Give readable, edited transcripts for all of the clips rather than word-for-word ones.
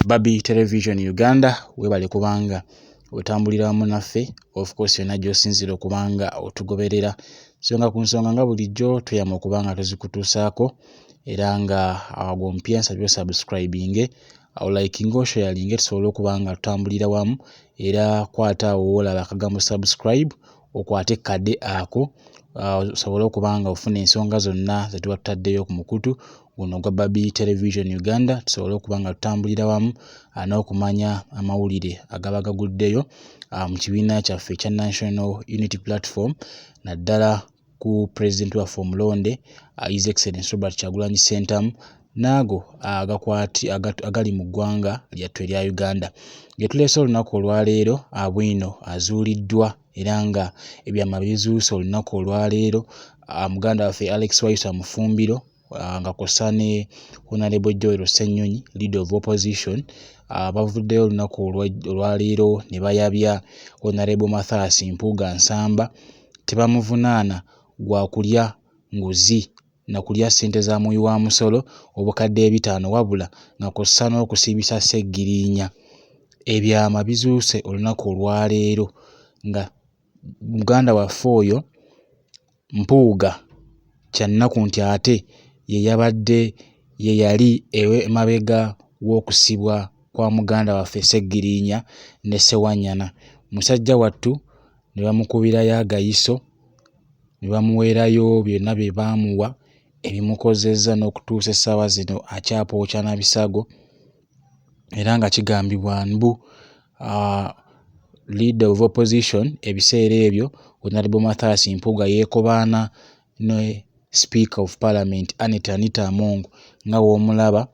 Barbie Television Uganda, weebale kubanga otambulira wamu naffe. Of course yonna gy'osinziira okubanga otugoberera, nsonga ku nsonga nga bulijjo tweyama okuba nga tuzikutuusaako. Era nga awo mpya, nsabye osubscribinge, olikinge, osharinge, tusobole okuba nga tutambulira wamu. Era kwata awo woolaba akagambo "subscribe", okwate ekkadde ako, osobole okuba nga ofuna ensonga zonna ze tuba tutaddeyo ku mukutu guno ogwa Barbie Television Uganda, tusobole okuba nga tutambulira wamu n'okumanya amawulire agaba gaguddeyo mu kibiina kyaffe ekya National Unity Platform, naddala ku pulezidenti waffe omulonde, His Excellence Robert Kyagulanyi Ssentamu, n'ago agakwati agali mu ggwanga lyattu erya Uganda. Getuleese olunaku olwaleero, bwino azuuliddwa era nga ebyama bizuuse olunaku olwaleero. Muganda waffe Alex Waiswa Mufumbiro nga kw'ossa ne Honorable Joel Ssenyonyi, leader of opposition, bavuddeyo olunaku olwaleero ne bayabya Honorable Mathias Mpuuga Nsamba. Tebamuvunaana gwa kulya nguzi na kulya ssente za muwi wa musolo 500,000, wabula nga kw'ossa n'okusibisa Ssegirinya. Ebyama bizuuse olunaku olwaleero nga muganda waffe oyo Mpuuga, kyannaku nti ate ye yabadde ye yali emabega w'okusibwa kwa muganda waffe Ssegirinya ne Ssewanyana. Musajja wattu ne bamukubirayo agayiso ne bamuweerayo byonna bye baamuwa ebimukozezza n'okutuusa essaawa zino akyapooca na bisago. Era nga kigambibwa mbu leader of opposition ebiseera ebyo, Honorable Mathias Mpuuga, yeekobaana ne Speaker of Parliament Annet Anita Among, nga w'omulaba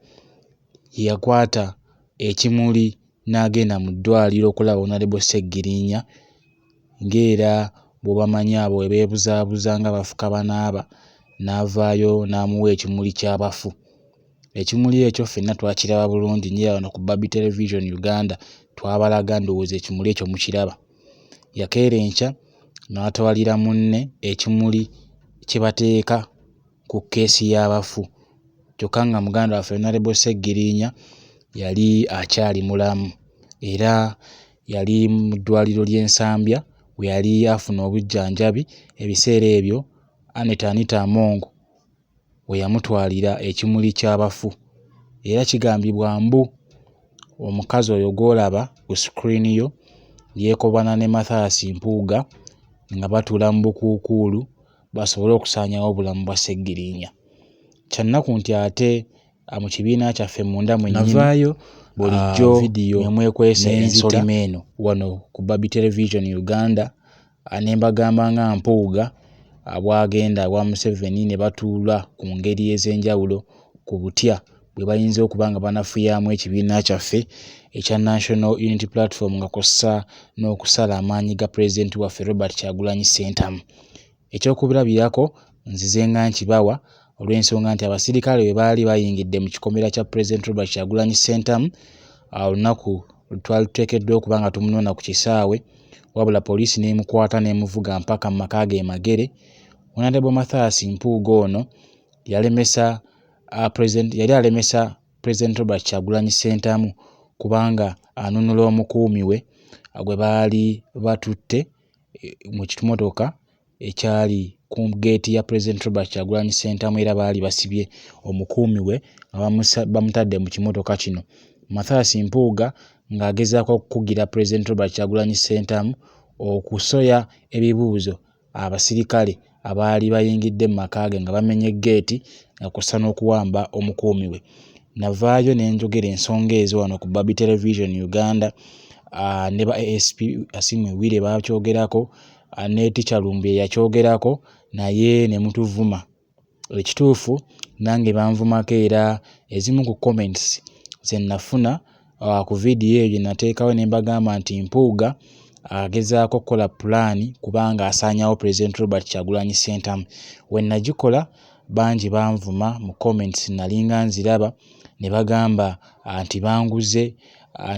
yakwata ekimuli n'agenda mu ddwaliro okulaba Honorable Ssegirinya, ng'era bw'obamanyi abo bwe beebuzaabuza nga bafuka banaaba, n'avaayo n'amuwa ekimuli ky'abafu. Ekimuli ekyo ffenna twakiraba bulungi nnyo wano ku Barbie Television Uganda, twabalaga. Ndowooza ekimuli ekyo mukiraba. Yakeera enkya n'atwalira munne ekimuli kye bateeka ku keesi y'abafu, kyokka nga muganda waffe Honorable Ssegirinya yali akyali mulamu era yali mu ddwaliro ly'e Nsambya we yali afuna obujjanjabi ebiseera ebyo Annet Anita Among we yamutwalira ekimuli ky'abafu. Era kigambibwa mbu omukazi oyo gw'olaba ku screen yo yeekobana ne Mathias Mpuuga nga batuula mu bukuukuulu basobole okusaanyaawo obulamu bwa Ssegirinya. Kyannaku nti ate mu kibiina kyaffe munda mwennyini Navaayo bulijjo vidiyo ne mwekwesa nenzita ensolima eno wano ku Barbie Television Uganda, ne mbagamba nga Mpuuga bw'agenda ewa Museveni ne batuula ku ngeri ez'enjawulo ku butya bwe bayinza okuba nga banafuyaamu ekibiina kyaffe ekya National Unity Platform, nga kw'ossa n'okusala amaanyi ga pulezidenti waffe Robert Kyagulanyi Ssentamu. Ekyokulabirako nzize nga nkibawa olw'ensonga nti abasirikale bwe baali bayingidde mu kikomera kya Pulezidenti Robert Kyagulanyi Ssentamu olunaku twali tuteekeddwa okuba nga tumunona ku kisaawe, wabula poliisi n'emukwata n'emuvuga mpaka mu maka ge e Magere. Honorable Mathias Mpuuga ono yalemesa president, yali alemesa President Robert Kyagulanyi Ssentamu kubanga anunula omukuumi we gwe baali batutte mu kimotoka ekyali ku geeti ya President Robert Kyagulanyi Ssentamu, era baali basibye omukuumi we nga bamutadde mu kimotoka kino. Mathias Mpuuga ng'agezaako okukugira President Robert Kyagulanyi Ssentamu okusoya ebibuuzo abasirikale abaali bayingidde mu maka ge nga bamenye geeti, nga kw'ossa n'okuwamba omukuumi we. Navaayo ne njogera ensonga ezo wano ku Barbie Television Uganda, ne ba ASP Asiimwe Wire baakyogerako, ne Teacher Lumbuye yakyogerako, naye ne mutuvuma. Ekituufu nange banvumako, era ezimu ku comments ze nafuna ku vidiyo eyo gye nateekawo ne mbagamba nti Mpuuga agezaako okukola pulaani kubanga asaanyaawo President Robert Kyagulanyi Ssentamu. We nagikola bangi banvuma mu comments, nalinga nziraba, ne bagamba nti banguze,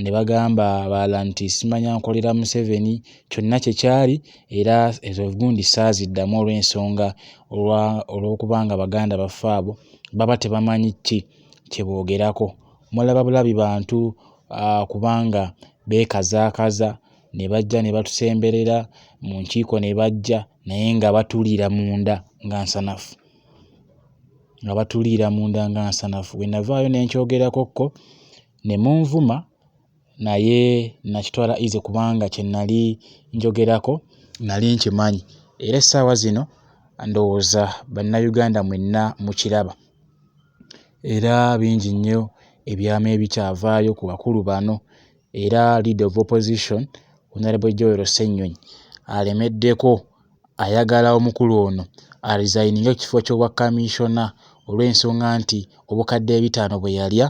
ne bagamba abalala nti simanya nkolera Museveni, kyonna kye kyali. Era ezo gundi saaziddamu olw'ensonga olw'okubanga baganda baffe abo baba tebamanyi ki kye boogerako. Mulaba bulabi bantu. kubanga beekazaakaza ne bajja ne batusemberera mu nkiiko ne bajja naye nga batuliira munda nga nsanafu, nga batuliira munda nga nsanafu. Bwe navaayo ne nkyogerakokko ne munvuma naye nakitwala easy kubanga kye nali njogerako nali nkimanyi era essaawa zino ndowooza Bannayuganda mwenna mukiraba. Era bingi nnyo ebyama ebikyavaayo ku bakulu bano era Leader of Opposition Honourable Joel Ssenyonyi alemeddeko ayagala omukulu ono aresigninge ku kifo ky'obwa Commissioner olw'ensonga nti obukadde 500 bwe yalya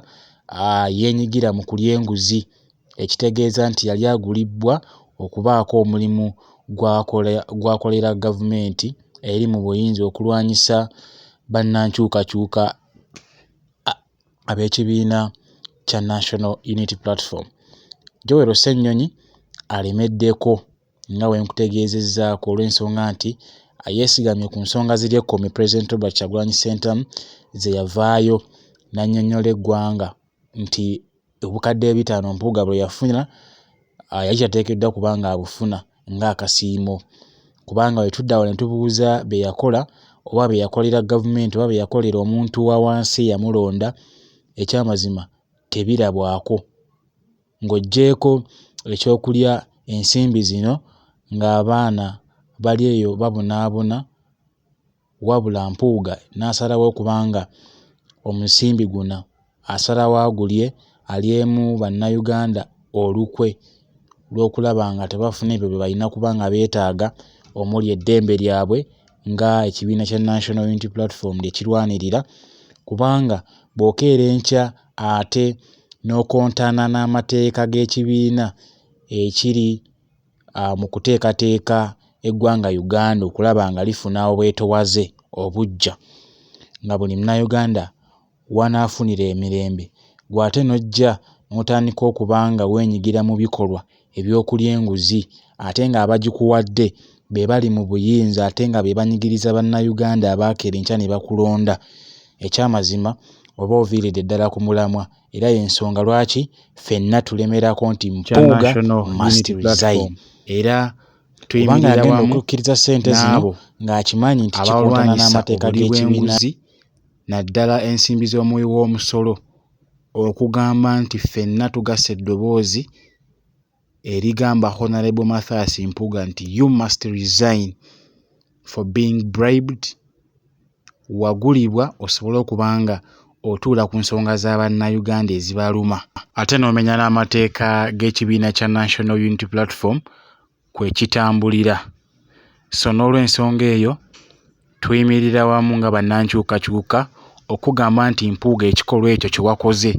yeenyigira mu kulya enguzi ekitegeeza nti yali agulibbwa okubaako omulimu gw'akolera gavumenti eri mu buyinza okulwanyisa bannankyukakyuka ab'ekibiina kya National Unity Platform. Joel Ssenyonyi alemeddeko nga bwe nkutegeezezzaako olw'ensonga nti yeesigamye ku nsonga ziri ekkumi Pulezidenti Robert Kyagulanyi Ssentamu ze yavaayo n'annyonnyola eggwanga nti obukadde 500 Mpuuga bwe yafuna yali tateekeddwa kuba ng'abufuna ng'akasiimo kubanga bwe tudda awo ne tubuuza bye yakola oba bye yakolera gavumenti oba bye yakolera omuntu wa wansi eyamulonda ekyamazima tebirabwako. Ng'oggyeeko eky'okulya ensimbi zino ng'abaana bali eyo babonaabona wabula Mpuuga n'asalawo okuba nga omusimbi guno asalawo agulye alyemu Bannayuganda olukwe lw'okulaba nga tebafuna ebyo bye balina kuba nga beetaaga omuli eddembe lyabwe nga ekibiina kya National Unity Platform lye kirwanirira kubanga bw'okeera enkya ate n'okontana n'amateeka g'ekibiina ekiri mu kuteekateeka eggwanga Uganda okulaba nga lifuna obwetowaze obuggya nga buli Munnayuganda w'anaafunira emirembe ggwe ate n'ojja n'otandika okuba nga weenyigira mu bikolwa eby'okulya enguzi ate ng'abagikuwadde be bali mu buyinza ate nga be banyigiriza Bannayuganda abaakeera enkya ne bakulonda, ekyamazima oba oviiridde ddala ku mulamwa era y'ensonga lwaki ffenna tulemerako nti kya Mpuuga National must Unity resign. Platform era Kubanga tuyimirira yagenda wamu okukkiriza ssente zino n'abo ng'akimanyi nti kikontana abalwanyisa n'amateeka obulyi g'ekibiina. bw'enguzi naddala ensimbi z'omuwi w'omusolo okugamba nti ffenna tugasse eddoboozi erigamba Honourable Mathias Mpuuga nti you must resign for being bribed, wagulibwa osobole okuba nga otuula ku nsonga za Bannayuganda ezibaluma ate n'omenya n'amateeka g'ekibiina kya National Unity Platform kwe kitambulira. So n'olwensonga eyo tuyimirira wamu nga bannankyukakyuka okugamba nti Mpuuga ekikolwa ekyo kye wakoze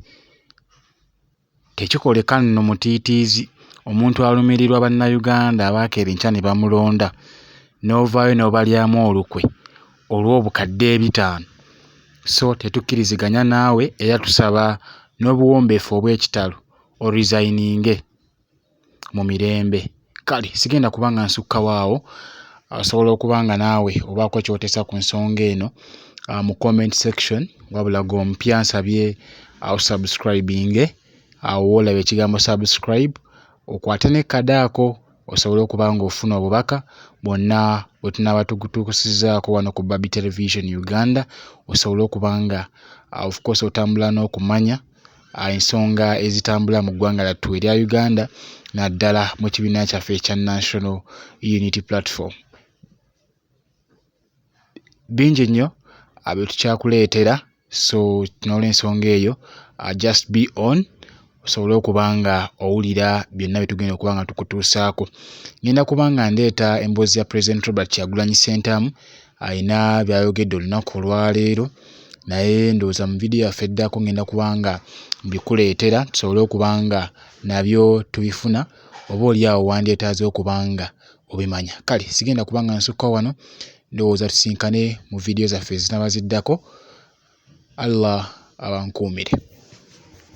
tekikoleka nno mutiitiizi omuntu alumirirwa Bannayuganda abaakeera enkya ne bamulonda n'ovaayo n'obalyamu olukwe olw'obukadde 500. So tetukkiriziganya naawe era tusaba n'obuwombeefu obw'ekitalo oresigninge mu mirembe. Kale sigenda kuba nga nsukkawo awo, osobola okuba nga naawe obaako ky'oteesa ku nsonga eno mu comment section wabula gwe omupya nsabye osubscribinge awo w'olaba ekigambo subscribe okwate ne kade ako osobole okuba ng'ofuna obubaka bwonna bwe tunaaba tukutuusizzaako wano ku Barbie Television Uganda osobole okuba nga of course otambula n'okumanya ensonga ezitambula mu ggwanga lyattu erya Uganda naddala mu kibiina kyaffe ekya National Unity Platform. Bingi nnyo bye tukyakuleetera so n'olwensonga eyo just be on osobole okuba nga owulira byonna bye tugenda okuba nga tukutuusaako. Ngenda kuba nga ndeeta emboozi ya Pulezidenti Robert Kyagulanyi Ssentamu alina by'ayogedde olunaku olwaleero naye ndowooza mu vidiyo yaffe eddako ngenda kuba nga mbikuleetera tusobole okuba nga nabyo tubifuna oba oli awo wandyetaaze okuba nga obimanya. Kale sigenda kuba nga nsukka wano ndowooza tusinkane mu vidiyo zaffe ezinaaba ziddako. Allah abankuumire.